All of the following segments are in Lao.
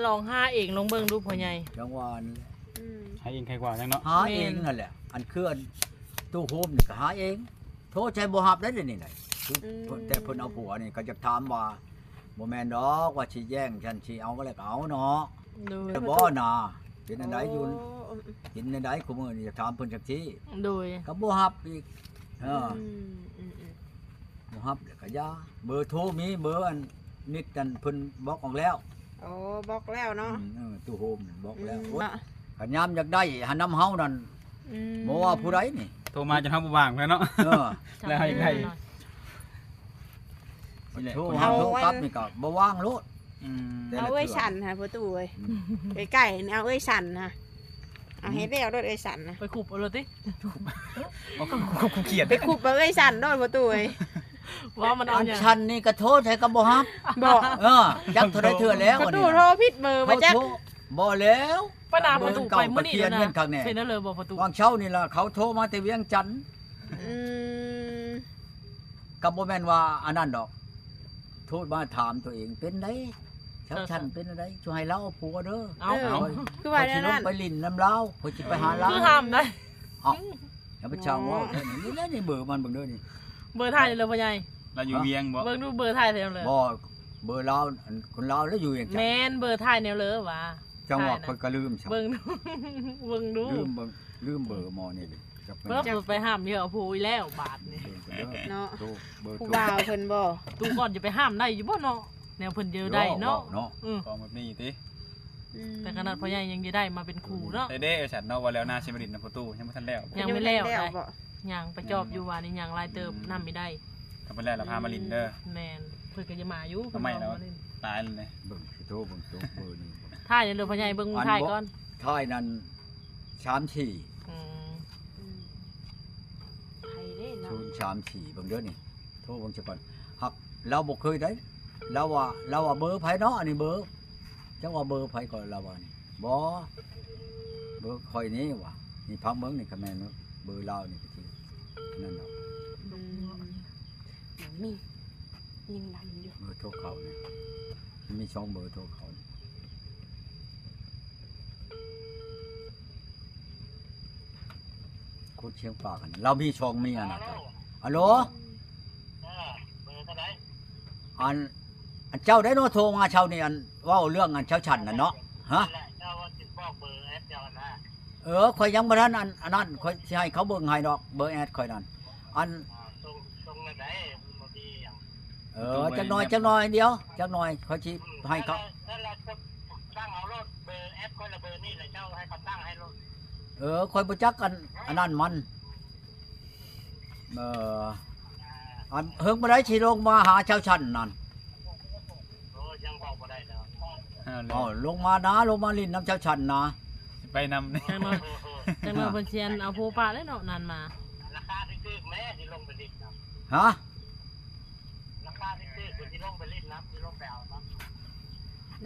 ລອງຫາເອງລອງເບິ່ງດູພໍ່ໃຫຍ່. ຈັ່ງວ່ານັ້ນແຫຼະ ອືມ ຫາເອງໄຄກວ່າຫຍັງເນາະ. ຫາເອງນັ້ນແຫຼະ ອັນເຄື່ອນຕູ້ໂຮມນີ້ກໍຫາເອງ ໂທໃສ່ບໍ່ຮັບໄດ້ດຽວນີ້ນະ. ຄື ອືມ ແຕ່ເພິ່ນເອົາຜົວນີ້ ກໍຢາກຖາມວ່າ ບໍ່ແມ່ນດອກວ່າຊິແຍ່ງ ຊັ້ນຊິເອົາກໍແລ້ວກໍເອົາເນາະ. ໂດຍ ແຕ່ບໍ່ນາ ເປັນອັນໃດຢູ່ ໂອ້ ເປັນອັນໃດ ຄຸມື້ນີ້ຢາກຖາມເພິ່ນຈັກທີ. ໂດຍ ກໍບໍ່ຮັບອີກ. ເອີ ອືມ ອືມໆ ບໍ່ຮັບແລ້ວກໍຢ່າ. ເບີໂທມີ ເບີອັນນິດນັ້ນເພິ່ນບລັອກອອກແລ້ວ. ໂອ້ ບລັອກແລ້ວເນາະ. ອືມ ເອີ ຕູ້ໂຮມບລັອກແລ້ວ. ອືມ ໂອ້ຍ ຄັນຍາມຢາກໄດ້ຫັ້ນນຳເຮົານັ້ນ ອືມ ບໍ່ວ່າຜູ້ໃດນີ້ ໂທມາຈົນເຮົາບໍ່ວ່າງແລ້ວເນາະ. ເອີ ແລ້ວເຮົາຢາກໄດ້ ໂທຫາ ເອົາ ໂທກັບນີ້ກໍບໍ່ວ່າງໂລດ. ອືມ ເອົາເອື້ອຍສັນຫາປະຕູເອີຍ. ອືມ ໃກ້ໆນີ້ ເອົາເອື້ອຍສັນຫາ ເອົາໃຫ້ແລ້ວໂລດເອື້ອຍສັນນະ. ໄປຄຸບເອົາໂລດຕິ ເອົາ ຄຸບ ຄຸບ ຄຸບຂຽດ ໄປຄຸບເອົາເອື້ອຍສັນໂລດປະຕູເອີຍ. ວ່າມັນເອົາຫຍັງ ອັນສັນນີ້ກໍໂທໃສ່ກໍບໍ່ຮັບ. ບໍ່ ເອີ ຈັກເທົ່າໃດເທື່ອແລ້ວ ປະຕູໂທຜິດເບີ ບໍ່ຈັກ ບໍ່ແລ້ວ ປະນາປະຕູໄປມື້ນີ້ນະ ເປັນແນວເລີບໍ່ປະຕູ. ຫວ່າງເຊົ້ານີ້ລະ ເຂົາໂທມາແຕ່ວຽງຈັນ. ອືມ ກໍບໍ່ແມ່ນວ່າອັນນັ້ນດອກ ໂທມາຖາມຕົວເອງ ເປັນໃດ ເຈົ້າ ເຈົ້າສັນ ເປັນໃດ ຈະໃຫ້ລາວເອົາຜົວເດີ. ເອົ້າ ເອີ ຄືວ່າແນວນັ້ນ ຂ້ອຍຊິລົງໄປຫຼິ້ນນຳລາວ ຂ້ອຍຊິໄປຫາລາວ ຄືຫ້າມໄດ້. ເອົ້າ ຢ່າໄປຊ່າງເວົ້າແທ້ນີ້. ນີ້ແຫຼະ ນີ້ເບີມັນ ເບິ່ງເດີນີ້ ເບີຖ່າຍເລີຍພໍ່ໃຫຍ່. ລາວຢູ່ວຽງບໍ່? ເບິ່ງດູເບີຖ່າຍແນວເລີ. ບໍ່ ເບີລາວ ອັນຄົນລາວລະຢູ່ວຽງຈັນ. ແມ່ນ ເບີຖ່າຍແນວເລີຫວາ. ຈັ່ງວ່າຂ້ອຍກໍລືມຊະ ເບິ່ງດູ ເບິ່ງດູ ລືມເບິ່ງ ລືມເບີໝໍນີ້. ເບິ່ງໄປຫ້າມເຍອະຜູ້ອີກແລ້ວບາດນີ້ເນາະ. ຜູ້ບ່າວເພິ່ນບໍ່ ຕູ້ກ່ອນຈະໄປຫ້າມໄດ້ຢູ່ບໍ່ເນາະ ແນວເພິ່ນເດີໄດ້ເນາະ. ເນາະ ອືມ ຂອງແບບນີ້ຕິ. ອືມ ແຕ່ຂະໜາດພໍ່ໃຫຍ່ຍັງຈະໄດ້ມາເປັນຄູ່ເນາະ. ໄດ້ເດ້ ໄອ້ສັນເນາະ ວ່າແລ້ວນາຊິມາຫຼິ້ນນຳປະຕູ ຍັງບໍ່ທັນແລ້ວ. ຍັງບໍ່ແລ້ວ ຍັງໄປຈອບຢູ່ວ່ານີ້ ຍັງຫຼາຍເຕີບ ອືມ ນຳໄດ້. ຖ້າເພິ່ນແລ້ວລະພາມາຫຼິ້ນເດີ. ແມ່ນ ເພິ່ນກໍຈະມາຢູ່ ເພິ່ນມາຫຼິ້ນຫຼາຍແລ້ວ. ເບິ່ງຊິໂທເບິ່ງໂຕເບີນີ້ ຖ່າຍເດີພໍ່ໃຫຍ່ ເບິ່ງຖ່າຍກ່ອນ ຖ່າຍນັ້ນ ສາມສີ່ ອືມ ໄປເດ້ເນາະ ສູນສາມສີ່ ເບິ່ງເດີນີ້ ໂທເບິ່ງຊະກ່ອນ. ຫາກລາວບໍ່ເຄີຍໄດ້ ລາວວ່າ ລາວວ່າເບີໃຜເນາະ ອັນນີ້ເບີ ຈັກວ່າເບີໃຜກໍລາວວ່ານີ້. ບໍ່ ເບີຂ້ອຍນີ້ວ່າ ນີ້ຟັງເບິ່ງນີ້ ຄັນແມ່ນເບີລາວນີ້ກໍຊິນັ້ນດອກ. ອືມ ມີ ຍັງດຳຢູ່ ເບີໂທເຂົານີ້ ມີສອງເບີໂທເຂົາ. ຄົນຊຽງປາກຫັ້ນ ລາວມີສອງເມຍນະ. ອາໂລ ອາໂລ ເອີ ເບີເທົ່າໃດ? ອັນ ອັນເຈົ້າໄດ້ເນາະ ໂທມາເຊົ້ານີ້ ອັນເວົ້າເລື່ອງອັນເຈົ້າສັນນັ້ນເນາະ. ຮະ? ເຈົ້າວ່າຊິບອກເບີແອັດເຈົ້ານະ. ເອີ ຂ້ອຍຍັງບໍ່ທັນອັນ ອັນນັ້ນ ຂ້ອຍຊິໃຫ້ເຂົາເບິ່ງໃຫ້ດອກ ເບີແອັດຂ້ອຍນັ້ນ. ອັນ ອ່າ ສົ່ງ ສົ່ງແນວໃດ ມັນບໍ່ມີຫຍັງ. ເອີ ຈັ່ງໜ້ອຍ ຈັ່ງໜ້ອຍດຽວ ຈັກໜ້ອຍຂ້ອຍຊິໃຫ້ເຂົາ. ນັ້ນລະ ຕັ້ງເອົາໂລດ ເບີແອັດຂ້ອຍລະເບີນີ້ລະ ເຈົ້າໃຫ້ເຂົາຕັ້ງໃຫ້ໂລດ. ເອີ ຂ້ອຍບໍ່ຈັກອັນ ອັນນັ້ນມັນ. ເອີ ອັນເຫິງບໍ່ໄດ້ຊິລົງມາຫາເຈົ້າສັນນັ້ນ. ໂອ້ ຍັງເວົ້າບໍ່ໄດ້ແລ້ວ. ເອົາ ລົງມານາ ລົງມາຫຼິ້ນນຳເຈົ້າສັນນາ ຊິໄປນຳ. ຈັກໜ້ອຍ ຈັກໜ້ອຍເພິ່ນຊິອັນເອົາໂພປະແລ້ວເນາະ ນັ້ນມາ. ລາຄາຖືກໆແມ້ ຊິລົງໄປຫຼິ້ນນຳ. ຮະ? ລາຄາຖືກໆ ຊິລົງໄປຫຼິ້ນນຳ ຊິລົງໄປເອົານຳ.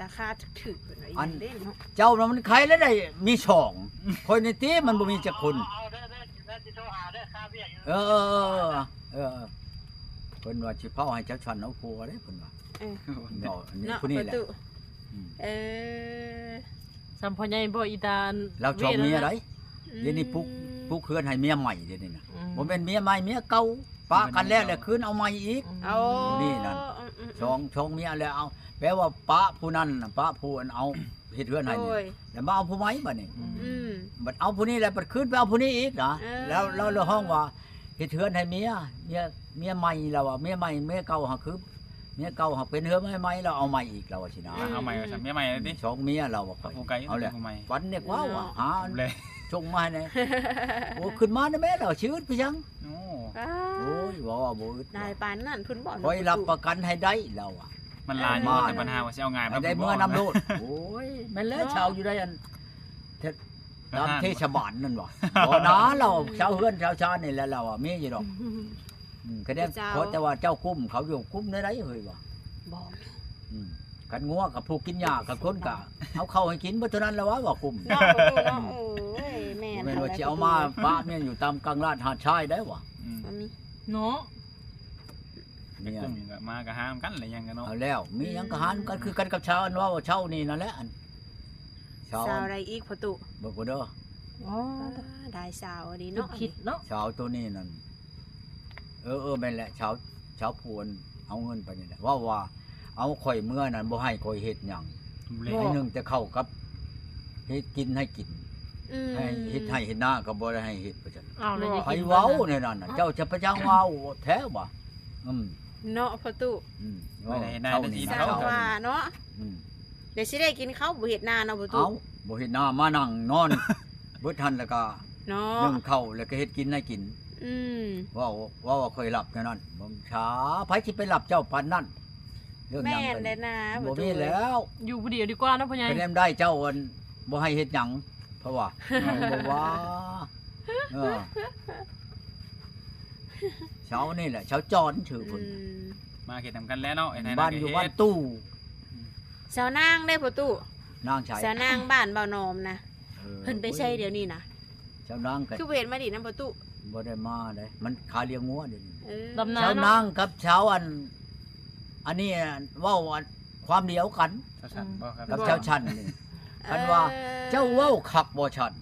ລາຄາຖືກໆ ອັນເດ້ເນາະ ເຈົ້ານະມັນໃຄແລ້ວໄດ້ມີສອງ ຂ້ອຍນີ້ຕິ ມັນບໍ່ມີຈັກຄົນ. ເອີ ເອີ ເອີ ເອີ ເພິ່ນວ່າຊິເຝົ້າໃຫ້ເຈົ້າສັນເອົາຜົວເດ້ ເພິ່ນວ່າ. ເອີ ເນາະ ອັນນີ້ ເນາະ ຜູ້ນີ້ແຫຼະ ປະຕູ. ອືມ ເອີ ສ່ຳພໍ່ໃຫຍ່ບໍ່ ອີຕາ ລາວສອງເມຍໃດ. ອືມ ດຽວນີ້ປຸກ ປຸກເຮືອນໃຫ້ເມຍໃໝ່ດຽວນີ້ນະ. ອືມ ບໍ່ແມ່ນເມຍໃໝ່ ເມຍເກົ່າ ປະກັນແລ້ວ ແລ້ວຄືນເອົາໃໝ່ອີກ. ອືມ ນີ້ນັ້ນ ອືມໆໆ ສອງ ສອງເມຍແລ້ວເອົາ ແປວ່າປະຜູ້ນັ້ນນະ ປະຜູ້ອັນເອົາເຮັດເຮືອນໃຫ້ນີ້ ໂດຍ ແລ້ວມາເອົາຜູ້ໃໝ່ບາດນີ້. ອືມ ອືມ ບັດເອົາຜູ້ນີ້ແລ້ວ ບັດຄືນໄປເອົາຜູ້ນີ້ອີກນະ. ເອີ ແລ້ວ ແລ້ວ ແລ້ວຮ້ອງວ່າເຮັດເຮືອນໃຫ້ເມຍ ເມຍ ເມຍໃໝ່ ລາວວ່າເມຍໃໝ່ ເມຍເກົ່າຫາຄື ເມຍເກົ່າຫາເປັນເຮືອນໃໝ່ ລາວເອົາໃໝ່ອີກ ລາວວ່າຊີ້ນະ. ອືມ ເອົາໃໝ່ວ່າຊັ້ນ ເມຍໃໝ່ແລ້ວຕິ ສອງເມຍ ລາວວ່າ. ເອົາຜູ້ໄກ ເອົາແລ້ວ ຜູ້ໃໝ່ ຝັນເດັກວ່າ ຫາ ສົ່ງມາໃຫ້ແດ່. ໂອ້ ຂຶ້ນມາແດ່ແມ່ ລາວຊິອຶດໄປຫຍັງ. ໂອ້ ໂອ້ຍ ເວົ້າວ່າບໍ່ອຶດ ຫຼາຍປານນັ້ນພຸ້ນບໍ່? ຂ້ອຍຮັບປະກັນໃຫ້ໄດ້ ລາວວ່າ. ມັນຫຼາຍຢູ່ ແຕ່ບັນຫາວ່າຊິເອົາງ່າຍບໍ່ ໄດ້ເມືອນຳໂລດ. ໂອ້ຍ ແມ່ນແລ້ວ ເນາະ ເຊົ່າຢູ່ໃນອັນ ຕາມເທດສະບານນັ້ນຫວາ. ບໍ່ນາ ລາວເຊົ່າເຮືອນເຊົ່າຊານນີ້ແຫຼະ ລາວວ່າມີຢູ່ດອກ. ອືມ ຄະແນນ ເຈົ້າ ຂໍແຕ່ວ່າເຈົ້າກຸ້ມເຂົາຢູ່ ກຸ້ມແນວໃດເຮີ້ຍວ່າ. ບໍ່ມີ ອືມ ຄັນງົວກັບຜູ້ກິນຫຍ້າ ຄັນຄົນກະເອົາເຂົ້າໃຫ້ກິນເບິດເທົ່ານັ້ນລະວ່າ ວ່າກຸ້ມ ເນາະ ປະຕູເນາະ. ໂອ້ຍ ແມ່ນ ບໍ່ແມ່ນວ່າຊິເອົາມາປະເມຍຢູ່ຕາມກາງລາດຫາດຊາຍໄດ້ຫວາ. ອືມ ບໍ່ມີ ເນາະ ເມຍ ແຕ່ກຸ້ມກໍມາກໍຫານຳກັນແຫຼະ ຫຍັງກໍເນາະ. ເອົາແລ້ວ ມີຫຍັງກໍຫານຳກັນ ອືມ ຄືກັນກັບຊາວອັນເວົ້າເຊົ້ານີ້ນັ້ນແຫຼະ. ອັນ ຊາວ ຊາວໃດອີກພໍ່ຕູ້? ເບິ່ງພຸ້ນເດີ. ອໍ ອ່າ ໄດ້ຊາວນີ້ເນາະ ຄິດເນາະ ຊາວໂຕນີ້ນັ້ນ. ເອີ ເອີ ແມ່ນແຫຼະ ຊາວ ຊາວຜູ້ເອົາເງິນໄປນີ້ແຫຼະ ເວົ້າວ່າ ເອົາ ຂ້ອຍເມືອນັ້ນ ບໍ່ໃຫ້ຂ້ອຍເຮັດຫຍັງ ໃຫ້ໜຶ້ງແຕ່ເຂົ້າກັບເຮັດກິນໃຫ້ກິນ ອືມ ໃຫ້ເຮັດໄຮ່ເຮັດນາກໍບໍ່ໄດ້ໃຫ້ເຮັດ ວ່າຊັ້ນ. ເອົາ ແລ້ວ ໃຜເວົ້າແນວນັ້ນນະ ເຈົ້າຈະໄປຈ້າງເວົ້າແທ້ຫວາ? ອືມ ເນາະພໍ່ຕູ້. ອືມ ເວົ້າເທົ່ານີ້ ຊ່າງວ່າເນາະ. ອືມ ແລ້ວຊິໄດ້ກິນເຂົ້າ ບໍ່ເຮັດນາເນາະພໍ່ຕູ້. ເອົ້າ ບໍ່ເຮັດນາ ມານັ່ງນອນເບິດຫັ້ນ ແລ້ວກໍ ເນາະ ໜຶ້ງເຂົ້າ ແລ້ວກໍເຮັດກິນໃຫ້ກິນ. ອືມ ເວົ້າ ເວົ້າວ່າຂ້ອຍລັບແນວນັ້ນ ບໍ່ຊາ ໃຜຊິໄປລັບເຈົ້າປານນັ້ນ? ເລື່ອງຫຍັງ ແມ່ນແຫຼະນະ ບໍ່ມີແລ້ວ ຢູ່ຜູ້ດຽວດີກວ່າເນາະພໍ່ໃຫຍ່. ຄະແນນໄດ້ເຈົ້າ ອັນ ບໍ່ໃຫ້ເຮັດຫຍັງ ເພາະວ່າ ເອີ ບໍ່ວ່າ ເອີ ຊາວນີ້ແຫຼະ ຊາວຈອນຊື່ເພິ່ນ. ອືມ ມາເຮັດນຳກັນແຫຼະເນາະ ເຮັດໃຫ້ ບ້ານຢູ່ ນາກໍເຮັດ ບ້ານຕູ້. ອືມ ຊາວນາງເດ້ພໍ່ຕູ້? ນາງໃສ? ຊາວນາງບ້ານເບົາໜອມນະ. ເອີ ເພິ່ນໄປໃສດຽວນີ້ນະ? ຊາວນາງກໍ ຄືບໍ່ເຫັນມາດິນນຳພໍ່ຕູ້? ບໍ່ໄດ້ມາເດ້ ມັນຄາລ້ຽງງົວດຽວນີ້. ເອີ ຊາວນາງກັບຊາວ ອັນ ອັນນີ້ ອັນ ເວົ້າ ອັນ ຄວາມດຽວກັນ ຊາວສັນບໍ່ຄັບ ກັບຊາວສັນນີ້. ເອີ ຄັນວ່າ ເຈົ້າເວົ້າຄັກບໍ່ສັນ?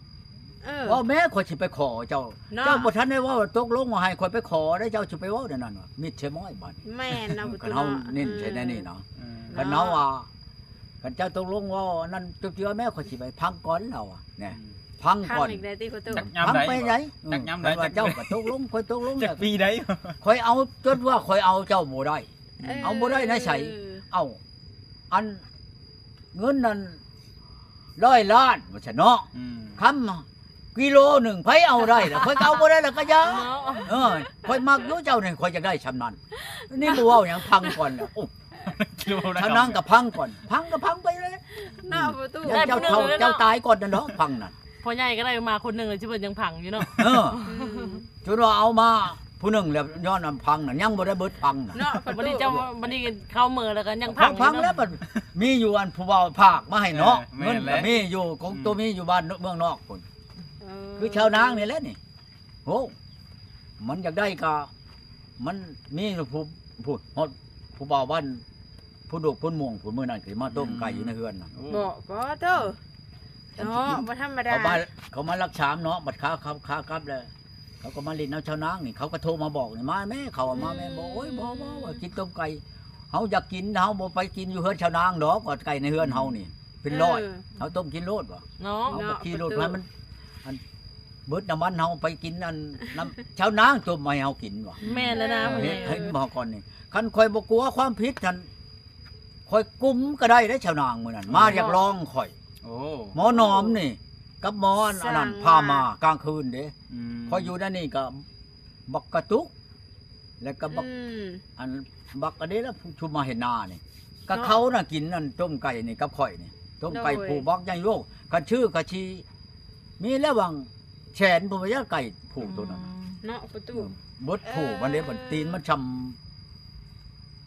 ເອີ ເວົ້າແມ້ ຂ້ອຍຊິໄປຂໍເຈົ້າເນາະ. ເຈົ້າບໍ່ທັນໄດ້ເວົ້າ ຕົກລົງວ່າໃຫ້ຂ້ອຍໄປຂໍເດ້ ເຈົ້າຊິໄປເວົ້າແນວນັ້ນຫວາ? ມິດໃສ່ມ້ອຍບາດນີ້. ແມ່ນເນາະ ຄັນເຮົາເນັ້ນໃສ່ແນວນີ້ເນາະ. ອືມ ຄັນເຮົາວ່າ ເນາະ ຄັນເຈົ້າຕົກລົງເວົ້າອັນນັ້ນ ຈົບເຈືອແມ້ ຂ້ອຍຊິໄປພັງກ່ອນ ລາວວ່າ ແນ່ ອືມ ພັງກ່ອນ ພັງອີກແລ້ວຕິພໍ່ຕູ້? ຈັກຍາມໃດ ພັງໄປໃດ? ຈັກຍາມໃດ? ຄັນວ່າເຈົ້າກໍຕົກລົງ ຂ້ອຍຕົກລົງ ຈັກປີໃດ? ຂ້ອຍເອົາ ຈົນວ່າຂ້ອຍເອົາເຈົ້າບໍ່ໄດ້. ເອີ ເອົາບໍ່ໄດ້ນະໄສ? ເອົ້າ ອັນ ເງິນນັ້ນຮ້ອຍລ້ານວ່າຊັ້ນເນາະ. ອືມ ຄຳກິໂລໜຶ່ງໃຜເອົາໄດ້ລະ? ຂ້ອຍກໍເອົາບໍ່ໄດ້ລະ ກໍຢ່າ. ເນາະ ເອີ ຂ້ອຍມັກຢູ່ເຈົ້ານີ້ ຂ້ອຍຢາກໄດ້ຊ່ຳນັ້ນ. ນີ້ບໍ່ເວົ້າຫຍັງ ພັງກ່ອນແລ້ວ. ໂອ້ ເຈົ້ານາງກໍພັງກ່ອນ ພັງກໍພັງໄປເລີຍເນາະ. ອືມ ພໍ່ຕູ້ ເຈົ້າເຖົ້າເຈົ້າຕາຍກ່ອນນັ້ນດອກ ພັງນັ້ນ. ພໍ່ໃຫຍ່ກໍໄດ້ມາຄົນໜຶ່ງແລ້ວ ຊິເພິ່ນຍັງພັງຢູ່ເນາະ. ເອີ ອືມ ຈົນວ່າເອົາມາຜູ້ໜຶ່ງແລ້ວ ຍ້ອນນຳພັງນັ້ນ ຍັງບໍ່ໄດ້ເບິດພັງນະ. ເນາະ ບັດນີ້ເຈົ້າ ບັດນີ້ເຂົ້າເມືອແລ້ວກໍຍັງພັງຢູ່ເນາະ. ພັງແລ້ວ ບັດມີຢູ່ອັນຜູ້ບ່າວຝາກມາໃຫ້ເນາະ. ເອີ ແມ່ນແຫຼະ ເງິນກໍມີຢູ່ ຂອງ ອືມ ໂຕມີຢູ່ບ້ານເມືອງນອກພຸ້ນ. ເອີ ຄືຊາວນາງນີ້ແຫຼະນີ້. ໂອ້ ມັນຢາກໄດ້ກໍ ມັນມີຜູ້ ຜູ້ ຮອດຜູ້ບ່າວບ້ານ ພຸ້ນ ໂດກ ພຸ້ນ ມ່ວງ ພຸ້ນ ມື້ນັ້ນກໍມາຕົ້ມໄກ່ຢູ່ໃນເຮືອນນະ. ໂອ້ ບໍ່ ບໍ່ເດີ ເນາະ ບໍ່ທຳມະດາ. ເຂົາມາ ເຂົາມາລັກສາມເນາະ ບັດຂາ ຂາ ຂາກັບແລ້ວ ເຂົາກໍມາຫຼິ້ນນຳຊາວນາງນີ້ ເຂົາກໍໂທມາບອກນີ້ ມາແມ້ ເຂົາມາແມ້. ອືມ ບໍ່ ໂອ້ຍ ບໍ່ ບໍ່ ບໍ່ກິນຕົ້ມໄກ່ ເຮົາຢາກກິນ ເຮົາບໍ່ໄປກິນຢູ່ເຮືອນຊາວນາງດອກ ວ່າໄກ່ໃນເຮືອນເຮົານີ້ ອືມ ເປັນຮ້ອຍ. ເອີ ເຮົາຕົ້ມກິນໂລດວ່າ ເນາະ ເຮົາບໍ່ຂີ່ລົດໃຫ້ມັນ ອັນ ເບິດນ້ຳມັນ ເຮົາໄປກິນອັນນ້ຳຊາວນາງຕົ້ມມາໃຫ້ເຮົາກິນວ່າ. ແມ່ນແລ້ວນະ ເອີ ເຫັນບໍ່ກ່ອນນີ້ ຄັນຂ້ອຍບໍ່ກົວຄວາມຜິດຫັ້ນ ຂ້ອຍກຸມກໍໄດ້ເດ້ຊາວນາງມື້ນັ້ນ ມາຢາກລອງຂ້ອຍ. ໂອ້ ໝໍໜອມນີ້ກັບໝໍອັນ ອັນນັ້ນ ພາມາກາງຄືນເດ້. ອືມ ຂ້ອຍຢູ່ໃນນີ້ກໍບັກກະຕຸກ ແລ້ວກໍບັກ ອືມ ອັນບັກອັນນີ້ລະ ຜູ້ມາເຮັດນານີ້ ກໍເນາະ ເຂົານະກິນອັນຕົ້ມໄກ່ນີ້ກັບຂ້ອຍນີ້ ຕົ້ມໄກ່ ໂດຍ ຜູ້ບັກໃຫຍ່ໂລກ ຄັນຊື່ກໍຊິມີແລ້ວຫວ່າງແສນພຸ້ນວ່າ ໄກ່ຜູ້ໂຕນັ້ນ. ອືມ ເນາະ ປະຕູ ເບິດຜູ້ມັນເດ້ ມັນຕີນມັນຊ່ຳ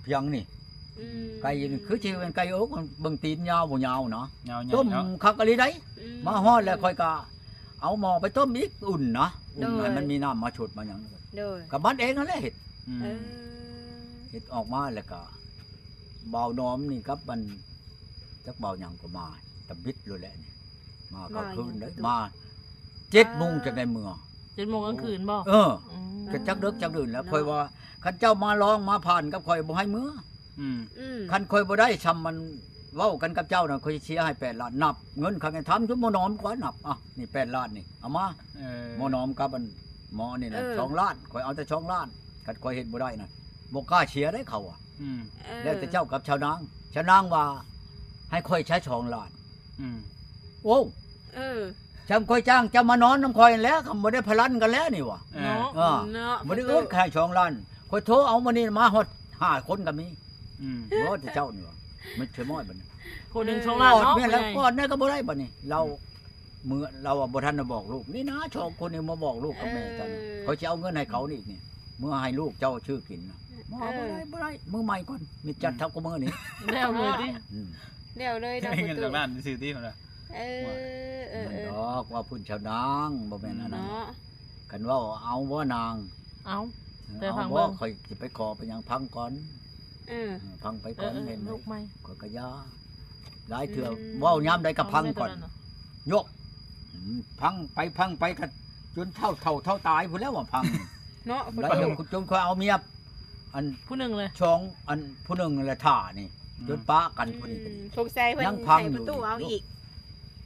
ພຽງນີ້. ອືມ ໄກ່ນີ້ຄືຊິເປັນໄກ່ໂອກ ເບິ່ງຕີນຍາວບໍ່ຍາວນະ ຍາວໃຫຍ່ເນາະ ຕົ້ມຄັກອີ່ຫຼີໃດ. ອືມ ມາຮອດແລ້ວຂ້ອຍກໍເອົາໝໍໄປຕົ້ມອີກ ອຸ່ນນະ ອຸ່ນ ໂດຍ ໃຫ້ມັນມີນ້ຳມາຊົດມາຫຍັງ ໂດຍ ກໍມັນເອງຫັ້ນແຫຼະເຮັດ. ອືມ ເອີ ເຮັດອອກມາແລ້ວກໍບ່າວໜອມນີ້ກັບມັນ ຈັກບ່າວຫຍັງກໍມາ ຕະບິດໂລດແຫຼະນີ້ ມາກາງຄືນເດ້ ມາເຈັດໂມງຈັ່ງໄດ້ເມືອ. ເຈັດໂມງກາງຄືນບໍ່? ເອີ ອືມ ກໍຈັກເດິກຈັກດື່ນແລ້ວ ເນາະ ຂ້ອຍວ່າ ຄັນເຈົ້າມາລອງມາຜ່ານກັບຂ້ອຍ ບໍ່ໃຫ້ເມືອ. ອືມ ອືມ ຄັນຂ້ອຍບໍ່ໄດ້ຊ່ຳມັນເວົ້າກັນກັບເຈົ້ານະ ຂ້ອຍຊິເສຍໃຫ້ແປດລ້ານ ນັບເງິນຄັກແນ່ ຖາມຊຸມໝໍໜອມກວ່າ ນັບ ອ່ະ ນີ້ແປດລ້ານນີ້ ເອົາມາ. ເອີ ໝໍໜອມກັບອັນໝໍນີ້ນະ ເອີ ສອງລ້ານ ຂ້ອຍເອົາແຕ່ສອງລ້ານ ຄັນຂ້ອຍເຮັດບໍ່ໄດ້ນະ ບໍ່ກ້າເສຍເດ້ເຂົາອະ. ອືມ ເອີ ແລ້ວແຕ່ເຈົ້າກັບຊາວນາງ ຊາວນາງວ່າໃຫ້ຂ້ອຍໃຊ້ສອງລ້ານ. ອືມ ໂອ້ ເອີ ຊ່ຳຂ້ອຍຈ້າງເຈົ້າມານອນນຳຂ້ອຍຫັ້ນແຫຼະ ຄຳບໍ່ໄດ້ພະລັນກັນແລ້ວນີ້ຫວາ. ເອີ ເນາະ ເອີ ເນາະ ບໍ່ໄດ້ອຶດໃຫ້ສອງລ້ານ ຂ້ອຍໂທເອົາມື້ນີ້ມາຮອດຫ້າຄົນກໍມີ. ອືມ ບໍ່ ແຕ່ເຈົ້ານີ້ຫວາ ມັນຊິມອດບັດນີ້ ຜູ້ໜຶ່ງສອງລ້ານເນາະ. ແມ່ນແລ້ວ ກ່ອນນັ້ນກໍບໍ່ໄດ້ບັດນີ້ ລາວ ອືມ ເມື່ອລາວວ່າບໍ່ທັນໄດ້ບອກລູກນີ້ນະ ສອງຄົນນີ້ມາບອກລູກກັບແມ່ເຈົ້ານະ ເອີ ຂ້ອຍຊິເອົາເງິນໃຫ້ເຂົານີ້ ນີ້ ເມື່ອໃຫ້ລູກເຈົ້າຊື້ກິນນະ. ບໍ່ ເອີ ບໍ່ໄດ້ ບໍ່ໄດ້ ມື້ໃໝ່ກ່ອນ ມີຈັດເທົ່າກັບມື້ນີ້ ແລ້ວເລີຍຕິ. ອືມ ແລ້ວເລີຍເນາະ ເງິນສອງລ້ານຊື້ຕິ ເອີ ເອີ ເອີ ດອກ ວ່າເພິ່ນຊາວນາງ ບໍ່ແມ່ນອັນນັ້ນ ເນາະ ຄັນເວົ້າເອົາບໍ່ນາງ ເອົາ ແຕ່ຟັງເບິ່ງ ຂ້ອຍຊິໄປຂໍໄປຫຍັງ ຟັງກ່ອນ. ເອີ ເອີ ຟັງໄປກ່ອນ ເອີ ເອີ ເຫັນ ລູກໃໝ່ ຂ້ອຍກໍຢ່າ ຫຼາຍເທື່ອ ອືມ ເວົ້າຍາມໃດກໍຟັງກ່ອນ. ຍົກ ອືມ ພັງໄປພັງໄປກໍຈົນເຖົ້າ ເຖົ້າ ເຖົ້າຕາຍພຸ້ນແລ້ວວ່າພັງ ເນາະ ໄດ້ ຜູ້ໂຕ ຈົນຂ້ອຍເອົາເມຍ ອັນ ຜູ້ໜຶ່ງເລີຍ ສອງ ອັນ ຜູ້ໜຶ່ງແຫຼະຖ້ານີ້ ອືມ ຈົນປະກັນຜູ້ນີ້ກໍດີ ອືມ ສົງໄສເພິ່ນ ຍັງພັງຢູ່ ໃຫ້ປະຕູເອົາອີກ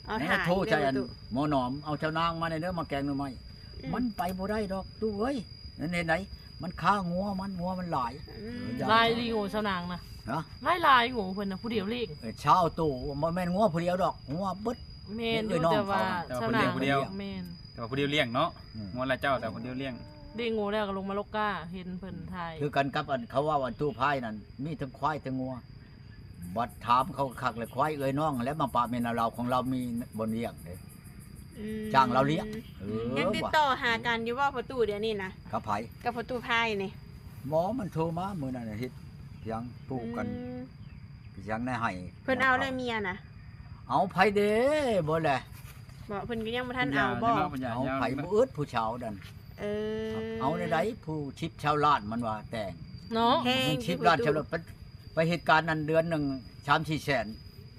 ເອົາ ແມ່ນ ຖ້າ ໂທໃສ່ອັນ ອີກເດີປະຕູ ໝໍໜອມ ເອົາເຈົ້ານາງມາແດ່ເດີ ມາແກງໜໍ່ໄມ້ ອືມ ມັນໄປບໍ່ໄດ້ດອກຕູ້ເອີຍ ນັ້ນເຮັດໃດ ມັນຄາງົວມັນ ງົວມັນຫຼາຍ ອືມ ເອີ ຢ່າ ຫຼາຍລີງົວຊາວນາງນະ ຮະ ຫຼາຍໆງົວເພິ່ນນະ ຜູ້ດຽວລ້ຽງ ເອີ ຊາວໂຕ ບໍ່ແມ່ນງົວຜູ້ດຽວດອກ ງົວເບິດ ແມ່ນ ເອີ ຢູ່ ແຕ່ວ່າ ນ້ອງເຂົາ ແຕ່ວ່າ ຊາວນາງ ຜູ້ດຽວ ຜູ້ດຽວ ແມ່ນ ແຕ່ວ່າຜູ້ດຽວລ້ຽງເນາະ ອືມ ງົວລະເຈົ້າ ແຕ່ຜູ້ດຽວລ້ຽງ ລ້ຽງງົວແລ້ວກໍລົງມາລົກກ້າ ເຫັນເພິ່ນຖ່າຍ ຄືກັນກັບອັນເຂົາເວົ້າ ອັນຕູ້ພາຍນັ້ນ ມີທັງຄວາຍທັງງົວ ບັດຖາມເຂົາຄັກແລ້ວ ຄວາຍເອື້ອຍນ້ອງ ແລ້ວມາປະແມ່ນລາວ ຂອງລາວມີບ່ອນລ້ຽງເດ້ ອືມ ຈ້າງລາວລ້ຽງ ເອີ ຍັງຕິດຕໍ່ຫາກັນຢູ່ບໍ່ພໍ່ຕູ້ດຽວນີ້ນະ? ກັບໃຜ? ກັບພໍ່ຕູ້ພາຍນີ້ ບໍ່ ມັນໂທມາມື້ນັ້ນເຮັດພຽງປູກກັນ ອືມ ພຽງໃນໄຮ່ ເພິ່ນເອົາແລ້ວເມຍນະ? ເອົາໃຜເດ້ ບໍ່ແລະ ບໍ່ ເພິ່ນກໍຍັງບໍ່ທັນເອົາບໍ່? ເອົາໃຜ ບໍ່ອຶດຜູ້ສາວນັ້ນ ເອີ ເອົາແນວໃດ ຜູ້ສິບຊາວລ້ານມັນວ່າແຕ່ງເນາະ ແຮງ ສິບລ້ານຊາວລ້ານ ໄປ ໄປເຮັດການນັ້ນເດືອນໜຶ່ງສາມສີ່ແສນ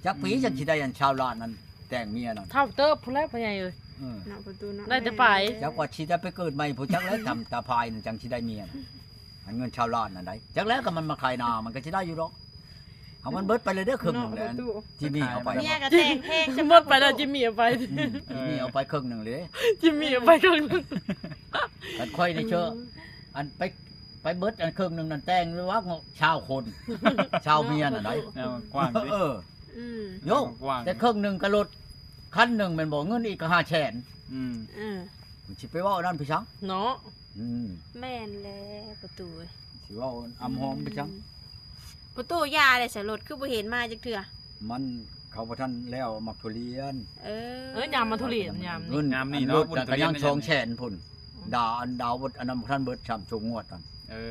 ຈັກປີ ອືມ ຈັ່ງຊິໄດ້ອັນຊາວລ້ານນັ້ນ ແຕ່ງເມຍນັ້ນ ເຖົ້າເຕີບພຸ້ນແຫຼະພໍ່ໃຫຍ່ເອີຍ ເອີ ເນາະ ພໍ່ຕູ້ເນາະ ໄດ້ແຕ່ໄປ ຈັກວ່າຊິໄດ້ໄປເກີດໃໝ່ພຸ້ນຈັກແລ້ວ ຕາ ຕາພາຍນັ້ນຈັ່ງຊິໄດ້ເມຍ ອັນເງິນຊາວລ້ານນັ້ນໃດ ຈັກແລ້ວກໍມັນມາຂາຍນາ ມັນກໍຊິໄດ້ຢູ່ດອກ ເອົາມັນເບິດໄປເລີຍເດີ ເຄິ່ງໜຶ່ງແຫຼະ ເນາະ ຈິມມີເອົາໄປ ເມຍກໍແຕ່ງແຮງ ເບິດໄປແລ້ວ ຈິມມີເອົາໄປ ອືມ ເອີ ຈິມມີເອົາໄປເຄິ່ງໜຶ່ງເລີຍ ຈິມມີເອົາໄປເຄິ່ງໜຶ່ງ ຄັນຂ້ອຍນີ້ເຊີ ອືມ ອັນໄປ ໄປເບິດອັນເຄິ່ງໜຶ່ງນັ້ນ ແຕ່ງວ່າຊາວຄົນ ຊາວເມຍນັ້ນໃດ ເນາະ ກວ້າງເດ້ ເອີ ອືມ ໂຍ ກວ້າງ ແຕ່ເຄິ່ງໜຶ່ງກໍລົດຄັນໜຶ່ງແມ່ນບໍ່ ເງິນອີກກໍຫ້າແສນ ອືມ ເອີ ມັນຊິໄປເວົ້ານັ້ນໄປສັງເນາະ ອືມ ແມ່ນແຫຼະປະຕູເອີຍ ຊິເວົ້າອຳຫອມໄປສັງ ອືມ ປະຕູ ຢ່າແຫຼະ ສະລົດຄືບໍ່ເຫັນມາຈັກເທື່ອ ມັນ ເຂົາບໍ່ທັນແລ້ວໝາກທຸລຽນ ເອີ ເອີ ຍາມໝາກທຸລຽນ ຍາມນີ້ ຍາມນີ້ເນາະ ບຸນທຸລຽນກໍຍັງສອງແສນພຸ້ນ ອືມ ດາ ອັນດາວ ອັນນັ້ນບໍ່ທັນເບິດຊ້ຳ ຊົງງວດນັ້ນ ເອີ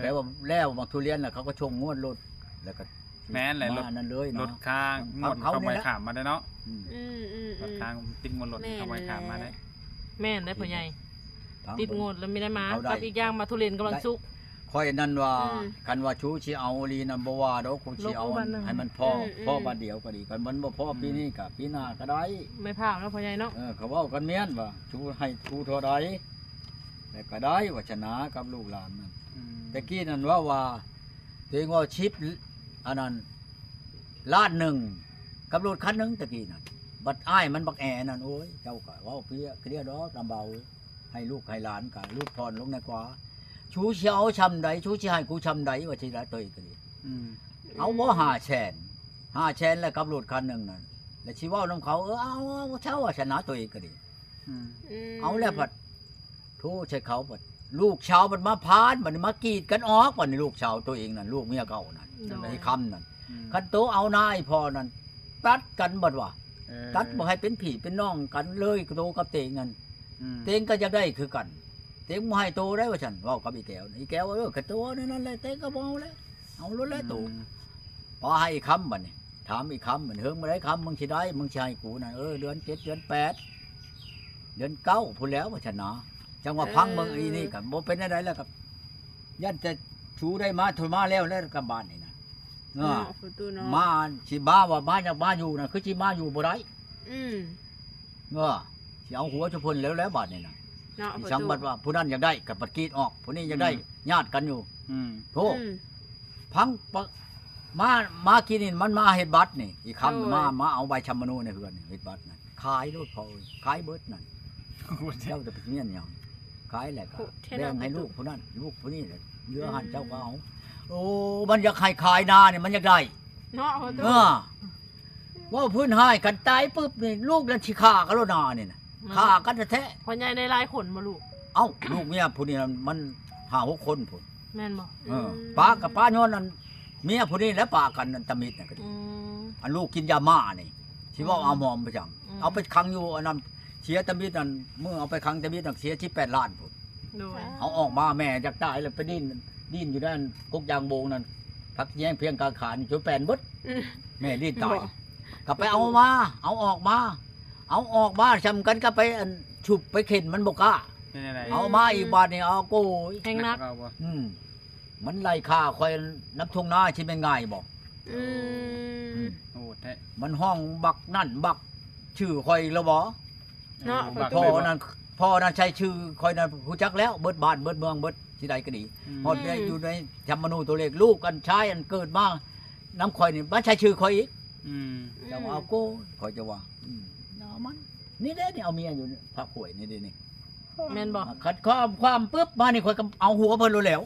ແປວ່າແລ້ວໝາກທຸລຽນແລ້ວ ເຂົາກໍຊົງງວດລົດ ແລ້ວກໍ ແມ່ນແຫຼະ ລົດ ອັນນັ້ນເລີຍນະ ລົດຄ້າງງວດ ເຂົາ ເຂົາບໍ່ໃຫ້ຂ້າມມາໄດ້ເນາະ ອືມ ອືມ ອືມ ລົດຄ້າງຕິດງວດລົດ ແມ່ນ ເຂົາບໍ່ໃຫ້ຂ້າມມາໄດ້ ແມ່ນເດ້ພໍ່ໃຫຍ່ ຕິດງວດແລ້ວມີໄດ້ມາ ເຂົາໄດ້ ກັບອີກຢ່າງໝາກທຸລຽນກຳລັງສຸກ ຂ້ອຍນັ້ນວ່າ ອືມ ຄັນວ່າຊູຊິເອົາອີ່ຫຼີນັ້ນບໍ່ວ່າດອກ ກູຊິເອົາໃຫ້ມັນພໍ ອືມ ພໍບາດດຽວກໍດີ ຄັນມັນບໍ່ພໍ ອືມ ປີນີ້ກໍປີໜ້າກໍໄດ້ ແມ່ພາວເນາະພໍ່ໃຫຍ່ເນາະ ເອີ ເຂົາເວົ້າກັນແມ່ນວ່າ ຊູໃຫ້ກູເທົ່າໃດ ແລ້ວກໍໄດ້ ວ່າຊັ້ນນະ ກັບລູກຫຼານນັ້ນ ອືມ ແຕ່ກີ້ນັ້ນເວົ້າວ່າ ຕົວເອງເວົ້າສິບ ອັນນັ້ນ ລ້ານໜຶ່ງ ກັບລົດຄັນໜຶ່ງຕະກີ້ນັ້ນ ບັດອ້າຍມັນບັກແອນັ້ນ ໂອ້ຍ ເຈົ້າກໍເວົ້າເພຍເຄລຍດອກ ລຳເບົາ ໃຫ້ລູກໃຫ້ຫຼານກໍຫຼຸດຜ່ອນລົງແດ່ກວ່າ ຊູຊິເອົາຊ່ຳໃດ ຊູຊິໃຫ້ກູຊ່ຳໃດ ວ່າຊິລະໂຕເອງກໍດີ ອືມ ເອົາບໍ່ຫ້າແສນ ຫ້າແສນແລ້ວກັບລົດຄັນໜຶ່ງນັ້ນ ແລ້ວຊິເວົ້ານຳເຂົາ ເອີ ເອົາ ເອົາ ເອົາ ເອົາ ວ່າຊັ້ນນະ ໂຕເອງກໍດີ ອືມ ອືມ ເອົາແລ້ວພັດ ໂທໃສ່ເຂົາ ບັດລູກສາວບັດມາຜ່ານ ບັດນີ້ມາກີດກັນອອກ ບັດນີ້ລູກສາວໂຕເອງນັ້ນ ລູກເມຍເກົ່ານັ້ນ ໂດຍ ອີຄຳນັ້ນ ອືມ ຄັນໂຕເອົານາອີພໍ່ນັ້ນ ຕັດກັນບັດວ່າ ເອີ ຕັດບໍ່ໃຫ້ເປັນພີ່ເປັນນ້ອງກັນເລີຍ ໂຕກັບເຕງນັ້ນ ອືມ ເຕງກໍຢາກໄດ້ຄືກັນ ເຕງບໍ່ໃຫ້ໂຕໄດ້ວ່າຊັ້ນ ເວົ້າກັບອີແກ້ວ ອີແກ້ວ ເອີ ຄັນໂຕເອົາແນວນັ້ນແຫຼະ ເຕງກໍບໍ່ເອົາແລ້ວ ເອົາໂລດແຫຼະໂຕ ອືມ ປະໃຫ້ອີຄຳບັດນີ້ ຖາມອີກຄຳ ເຫິງມື້ໃດຄຳ ມຶງຊິໄດ້ ມຶງຊິໃຫ້ກູນັ້ນ ເອີ ເດືອນເຈັດ ເດືອນແປດ ເດືອນເກົ້າພຸ້ນແລ້ວ ວ່າຊັ້ນນະ ຈັ່ງວ່າ ເອີ ພັງເບິ່ງອີນີ້ກໍບໍ່ເປັນແນວໃດແລ້ວ ກໍຢ້ານແຕ່ຊູໄດ້ມາ ໂທມາແລ້ວ ແລ້ວກັບບ້ານນີ້ນະ ເອີ ເນາະ ປະຕູເນາະ ມາ ຊິມາວ່າມາ ຢາກມາຢູ່ນະ ຄືຊິມາຢູ່ບໍ່ໄດ້ ອືມ ເອີ ຊິເອົາຫົວຈຸເພິ່ນແລ້ວ ແລ້ວບາດນີ້ນະ ເນາະ ຊິສັງ ປະຕູ ບັດວ່າຜູ້ນັ້ນຢາກໄດ້ ກໍບັດກຣີດອອກ ຜູ້ນີ້ຢາກໄດ້ ອືມ ຍາດກັນຢູ່ ອືມ ໂທ ອືມ ພັງປະ ມາ ມາກີ້ນີ້ມັນມາເຮັດບັດນີ້ ອີຄຳ ໂດຍ ມາ ມາເອົາໃບຊຳມະໂນໃນເຮືອນນີ້ ເຮັດບັດນັ້ນ ຂາຍໂລດພໍ່ເອີຍ ຂາຍເບິດນັ້ນ ເຈົ້າຈະໄປເມຍນຫຍັງ ຂາຍແລ້ວກໍ ໂອ້ ແບ່ງໃຫ້ລູກຜູ້ນັ້ນ ລູກຜູ້ນີ້ແຫຼະ ເຫຼືອຫັ້ນ ອືມ ເຈົ້າກໍເອົາ ໂອ້ ມັນຢາກໃຫ້ຂາຍນານີ້ ມັນຢາກໄດ້ ເນາະ ເອີ ເວົ້າພື້ນຮ້າຍກັນຕາຍປຶບນີ້ ລູກນັ້ນຊິຂ້າກັນໂລດນານີ້ນະ ເນາະ ຂ້າກັນແທ້ໆ ພໍ່ໃຫຍ່ໄດ້ຫຼາຍຄົນບໍ່ລູກ? ເອົ້າ ລູກເມຍຜູ້ນີ້ມັນຫ້າຫົກຄົນພຸ້ນ ແມ່ນບໍ່? ເອີ ອືມ ປະກັບປະຍ້ອນອັນເມຍຜູ້ນີ້ແຫຼະ ປະກັນອັນຕຳອິດນັ້ນກໍດີ ອືມ ອັນລູກກິນຢາມ້ານີ້ ຊິເວົ້າ ອືມ ອາໝອມໄປຈັ່ງ ອືມ ເອົາໄປຂັງຢູ່ອັນນັ້ນ ເສຍຕຳອິດນັ້ນ ມື້ເອົາໄປຂັງຕຳອິດນັ້ນ ເສຍສິບແປດລ້ານພຸ້ນ ໂດຍ ເອົາອອກມາ ແມ່ຢາກຕາຍແລ້ວ ໄປດີ້ນ ດີ້ນຢູ່ໃນອັນກົກຢາງໂບງນັ້ນ ພັກແຍງພຽງກາງຂານີ້ຈົນແປນເບິດ ອືມ ແມ່ດີ້ນຕາຍ ບໍ່ ກໍໄປເອົາມາ ເອົາອອກມາ ເອົາອອກມາຊ່ຳກັນກໍໄປອັນຊຸບໄປເຂັນ ມັນບໍ່ກ້າ ເປັນຈັ່ງໃດ? ເອົາມາອີກບາດນີ້ ເອົາໂກຍ ແຮງໜັກ ໜັກເອົາບໍ່? ອືມ ມັນໄລ່ຂ້າຂ້ອຍນຳທົ່ງນາ ຊິແມ່ນງ່າຍບໍ່? ອືມ ອືມ ໂຫດແທ້ ມັນຮ້ອງບັກນັ້ນບັກ ຊື່ຂ້ອຍອີກແລ້ວບໍ່? ເນາະ ເອີ ພໍ່ນັ້ນ ພໍ່ນັ້ນໃຊ້ຊື່ຂ້ອຍນັ້ນ ຮູ້ຈັກແລ້ວ ເບິດບ້ານເບິດເມືອງເບິດ ທີ່ໃດກໍດີ. ອືມ ຮອດໃນ ອືມ ຢູ່ໃນທຳມະນູນຕົວເລກ ລູກກັນຊາຍອັນເກີດມານຳຂ້ອຍນີ້ ມາໃຊ້ຊື່ຂ້ອຍອີກ. ອືມ ເຈົ້າວ່າ ອືມ ໂກ້ ຂ້ອຍຈະວ່າ ອືມ ຢ່າມັນ ນີ້ເດ້ ນີ້ເອົາເມຍຢູ່ນີ້ ພາກຫ້ວຍນີ້ເດ້ນີ້. ແມ່ນບໍ່? ຄັນຄວາມ ຄວາມປຶບມານີ້ ຂ້ອຍກໍເອົາຫົວເພິ່ນໂລດແລ້ວ.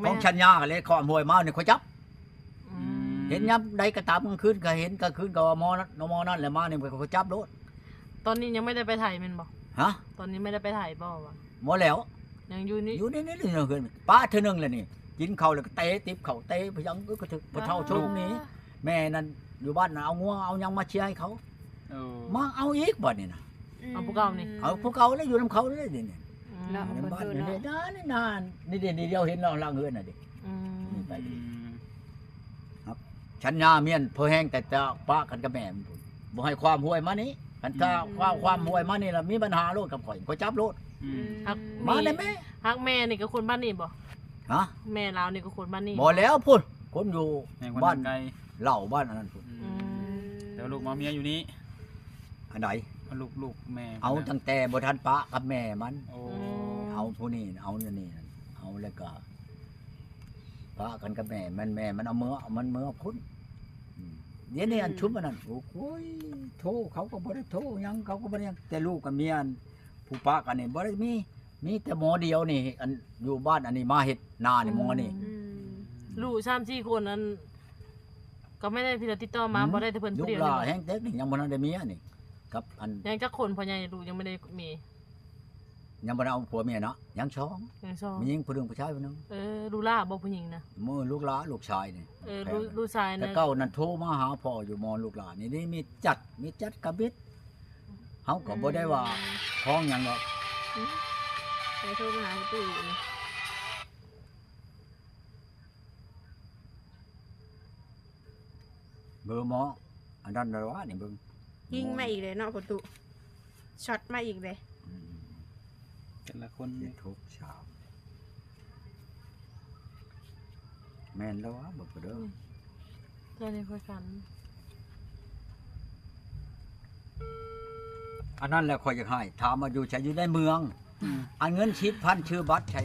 ຂອງສັນຍາເລີຍ ຄວາມຫ້ວຍມານີ້ ຂ້ອຍຈັບ. ອືມ ເຫັນຍາມໃດກໍຕາມ ກາງຄືນກໍເຫັນ ກາງຄືນກໍວ່າໝໍນັ້ນ ໝໍນັ້ນແຫຼະ ມານີ້ ຂ້ອຍຈັບໂລດ. ຕອນນີ້ຍັງບໍ່ໄດ້ໄປໄຖແມ່ນບໍ່? ຮະ? ຕອນນີ້ບໍ່ໄດ້ໄປໄຖບໍ່ວະ? ບໍ່ແລ້ວ ຍັງຢູ່ນີ້ ຢູ່ໃນ ໃນເຮືອນ ປະເທື່ອໜຶ່ງແລ້ວນີ້ ກິນເຂົ້າແລ້ວກໍເຕະ ຕິບເຂົ້າເຕະ ພະຍັງ ເອີ ກະຖືກ ພະເຖົ້າຊົງນີ້ ແມ່ນັ້ນຢູ່ບ້ານນະ ເອົາງົວເອົາຫຍັງມາເຊຍໃຫ້ເຂົາ. ເອີ ມາເອົາອີກບາດນີ້ນະ. ອືມ ເອົາຜູ້ເກົ່ານີ້ ເອົາຜູ້ເກົ່າແລ້ວ ຢູ່ນຳເຂົາເລີຍນີ້. ອືມ ເນາະ ໃນບ້ານນີ້ນາ ນີ້ນາ ນີ້ເດ້ ນີ້ດຽວເຫັນແລ້ວຫຼັງເຮືອນນະເດ້. ອືມ ນີ້ໄປ ອືມ ສັນຍາເມຍນພໍແຮງ ແຕ່ຈະປະກັນກັບແມ່ມັນພຸ້ນ ບໍ່ໃຫ້ຄວາມຫ້ວຍມານີ້. ຄັນຖ້າ ອືມ ຄວາມ ຄວາມຫ້ວຍມານີ້ລະມີບັນຫາໂລດກັບຂ້ອຍ ຂ້ອຍຈັບໂລດ. ອືມ ອືມ ຮັກ ມາແລ້ວແມ່ ຮັກແມ່ນີ້ກໍຄົນບ້ານນີ້ບໍ່? ຮະ? ແມ່ລາວນີ້ກໍຄົນບ້ານນີ້ບໍ່? ບໍ່ແລ້ວພຸ້ນ ຄົນຢູ່ ແມ່ນຄົນ ບ້ານ ທາງໄກ ເລົ່າ ບ້ານອັນນັ້ນພຸ້ນ. ອືມ ອືມ ແຕ່ວ່າລູກມາເມຍຢູ່ນີ້. ອັນໃດ? ເອົາລູກ ລູກແມ່ ເອົາຕັ້ງແຕ່ບໍ່ທັນປະກັບແມ່ມັນ. ໂອ້ ອືມ ເອົາຜູ້ນີ້ ເອົາອັນນີ້ ເອົາແລ້ວກໍປະກັນກັບແມ່ມັນ ແມ່ມັນເອົາເມືອ ມັນເມືອພຸ້ນ. ອືມ ດຽວນີ້ອັນ ອືມ ຊຸມອັນນັ້ນ ໂອ້ຍ ໂທເຂົາກໍບໍ່ໄດ້ໂທຫຍັງ ເຂົາກໍບໍ່ໄດ້ຫຍັງ ແຕ່ລູກກັບເມຍ ອັນຜູ້ປະກັນນີ້ບໍ່ໄດ້ມີ ມີແຕ່ໝໍດຽວນີ້ ອັນຢູ່ບ້ານອັນນີ້ມາເຮັດນານີ້ ໝໍນີ້. ອືມ ອືມ ລູກສາມສີ່ຄົນ ອັນ ກໍບໍ່ໄດ້ ເພິ່ນຕິດຕໍ່ມາ ອືມ ບໍ່ໄດ້ແຕ່ເພິ່ນຜູ້ດຽວນີ້. ລູກຫຼ້າແຮງເຕັກນີ້ ຍັງບໍ່ທັນໄດ້ເມຍນີ້ ກັບອັນ ຍັງຈັກຄົນ ພໍ່ໃຫຍ່ ລູກຍັງບໍ່ໄດ້ເມຍ ຍັງບໍ່ໄດ້ເອົາຜົວເມຍເນາະ ຍັງສອງ ຍັງສອງ ມີຍິງຜູ້ໜຶ່ງ ຜູ້ຊາຍຜູ້ໜຶ່ງ. ເອີ ລູກຫຼ້າບໍ່ ຜູ້ຍິງນະ? ມື້ລູກຫຼ້າ ລູກຊາຍນີ້. ເອີ ແມ່ນ ລູກ ລູກຊາຍນະ ແຕ່ເກົ່ານັ້ນໂທມາຫາພໍ່ຢູ່ ໝໍລູກຫຼ້ານີ້ ນີ້ມີຈັດ ມີຈັດກະບິດ ເຮົາກໍບໍ່ໄດ້ວ່າ ອືມ ຂອງຫຍັງດອກ. ອືມ ໃຜໂທມາຫາປະຕູນີ້? ເບີໝໍ ອັນນັ້ນລະວະນີ້ເບິ່ງ ຍິງມາອີກແລ້ວເນາະ ປະຕູ ຊັອດມາອີກແລ້ວ. ອືມ ແຕ່ລະຄົນ ເຈັດ ຫົກ ສາມ ແມ່ນລະວະ ເບິ່ງເດີ. ອືມ ຕອນນີ້ຂ້ອຍຝັນ ອັນນັ້ນແຫຼະຂ້ອຍຢາກໃຫ້ ຖາມວ່າຢູ່ໃສ? ຢູ່ໃນເມືອງ. ອືມ ອັນເງິນສິບພັນ ຊື້ບັດໃສ?